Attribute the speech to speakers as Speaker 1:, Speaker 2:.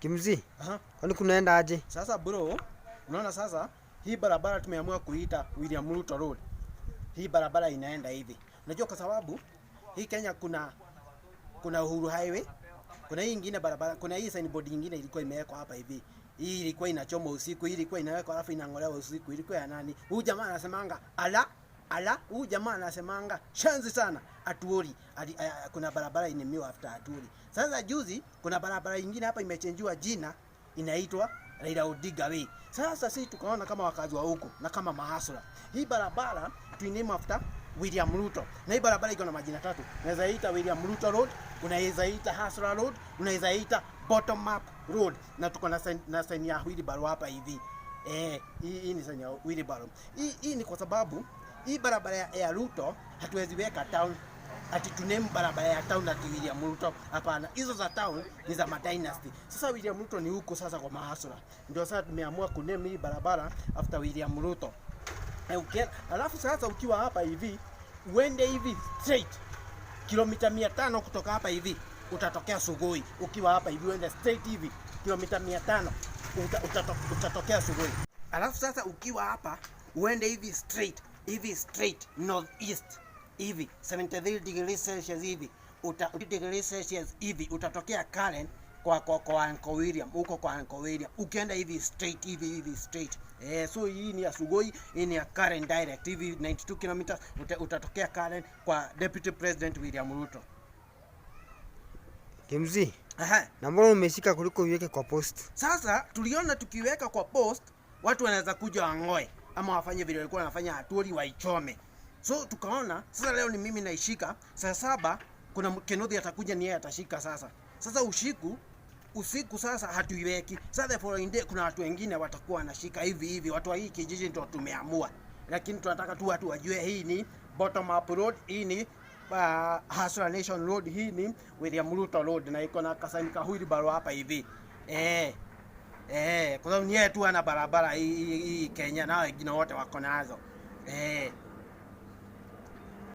Speaker 1: Kimzi,
Speaker 2: Aha.
Speaker 1: kwani kunaenda aje?
Speaker 2: Sasa bro, unaona sasa hii barabara tumeamua kuita William Ruto Road. Hii barabara inaenda hivi. Unajua kwa sababu hii Kenya kuna Uhuru Highway, kuna hii ingine barabara, kuna hii signboard nyingine ilikuwa imewekwa hapa hivi. Hii ilikuwa inachoma usiku, hii ilikuwa inawekwa alafu inang'olewa usiku. Ilikuwa ya nani? Huyu jamaa anasemanga ala ala, huyu jamaa anasemanga shanzi sana Atuori. Kuna barabara inemiwa after Atuori. Sasa juzi kuna barabara nyingine hapa imechenjiwa jina inaitwa Raila Odinga Way. Sasa sisi tukaona kama wakazi wa huko na kama mahasla, hii barabara tuiname after William Ruto. Na hii barabara iko na majina tatu. Unaweza ita William Ruto Road, unaweza ita Hustler Road, unaweza ita Bottom Up Road. Na tuko na sign ya wheelbarrow hapa hivi. Eh, hii ni sign ya wheelbarrow. Hii ni kwa sababu hii barabara ya Ruto hatuwezi weka town ati tuname barabara ya town ati William Ruto. Hapana, hizo za town ni za madynasty. Sasa William Ruto ni huko sasa kwa mahasla, ndio sasa tumeamua kuname hii barabara after William Ruto. Okay. Alafu sasa ukiwa hapa hivi uende hivi straight kilomita 500 kutoka hapa hivi utatokea Sugoi. Ukiwa hapa hivi uende straight hivi kilomita 500 utatokea Sugoi. Alafu sasa ukiwa hapa uende hivi straight, hivi straight north east hivi 73 degrees Celsius hivi degrees Celsius hivi utatokea Karen kwa Uncle William, huko kwa Uncle William ukienda hivi straight, hivi hivi straight. Eh, so hii ni ya Sugoi, hii ni ya Karen direct hivi 92 kilometers utatokea Karen kwa Deputy President William Ruto.
Speaker 1: Kimzi,
Speaker 2: Aha.
Speaker 1: na mbona umeshika kuliko uiweke kwa post?
Speaker 2: Sasa tuliona tukiweka kwa post watu wanaweza kuja wang'oe ama wafanye vile walikuwa wanafanya Atwoli, waichome. So tukaona sasa leo ni mimi naishika, saa 7 kuna Kenothi atakuja, ni yeye atashika sasa. Sasa usiku sasa hatuiweki. Sasa the following day kuna watu wengine watakuwa wanashika hivi hivi. Watu wa hii kijiji ndio tumeamua, lakini tunataka tu watu wajue hii ni Bottom Up Road, hii ni Hustler Nation Road, hii ni William Ruto Road na iko na kasign ka wheelbarrow hapa hivi. Eh. Eh, kwa sababu ni yeye tu ana barabara hii Kenya na wengine wote wako nazo. Eh.